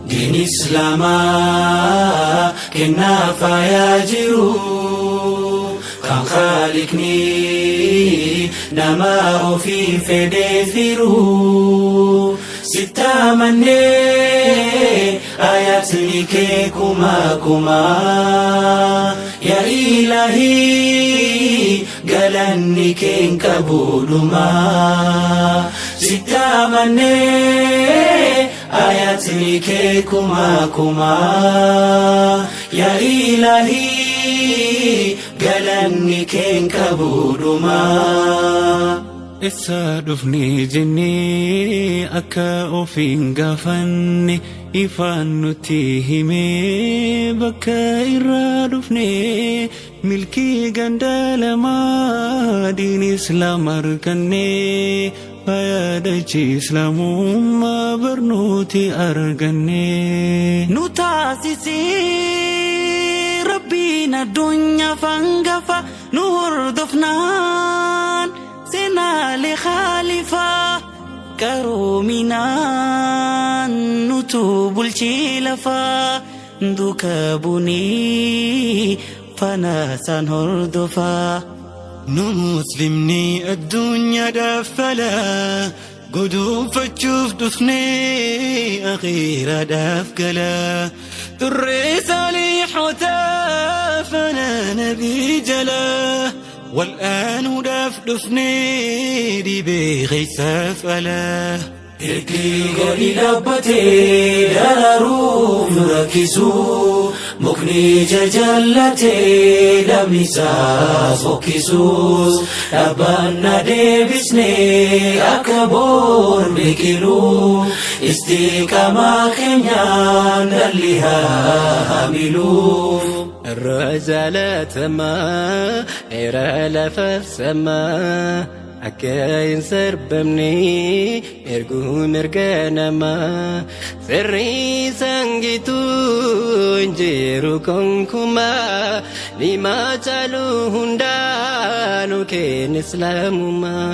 Diin Islaamaa kennaa faayaa jiru kan Khaaliqni nama ofii fedhee firu sitti amannee ayatni kee kuma kuma yaa Ilaahii galanni kee hin qabu dhuma sitti amannee ayatni kee kuma kuma yaa Ilaahii galanni kee hin qabu dhuma. Eessa dhufne jennee akka ofiin gaafanne ifaan nutti himee bakka irraa dhufne milkii ganda lamaa diin Islaam arganne fayyadachi Islaamummaa barnooti arganne. Nu taasisee Rabbiin addunyaa fangafa nu hordofnaan seenaalee khaalifaa qaroominaan nutu bulchii lafaa duuka bunii fanaasaan hordofaa. Nu Muslimni addunyaadhaaf falaa guduunfachuuf dhufnee akhiiraadhaaf galaa turree saalixootaa fana nabii jalaa wal'aanuudhaaf dhufnee dhibee keessaaf alaa. Ergi gadi dhaabbatee dararuuf nu rakkisu mukni jajallatee namni isaa fokkisus dhaabbanna deebisnee akka boor biqilu istiqaamaa keenyaan dhalli haa hamiluuf. Irra jaalatamaa era lafaaf samaa akka hin sarbamne erguu mirga namaa sirrii sangituu hin jiru konkumaa nimaa caalu hundaa nu kenna Islaamummaa.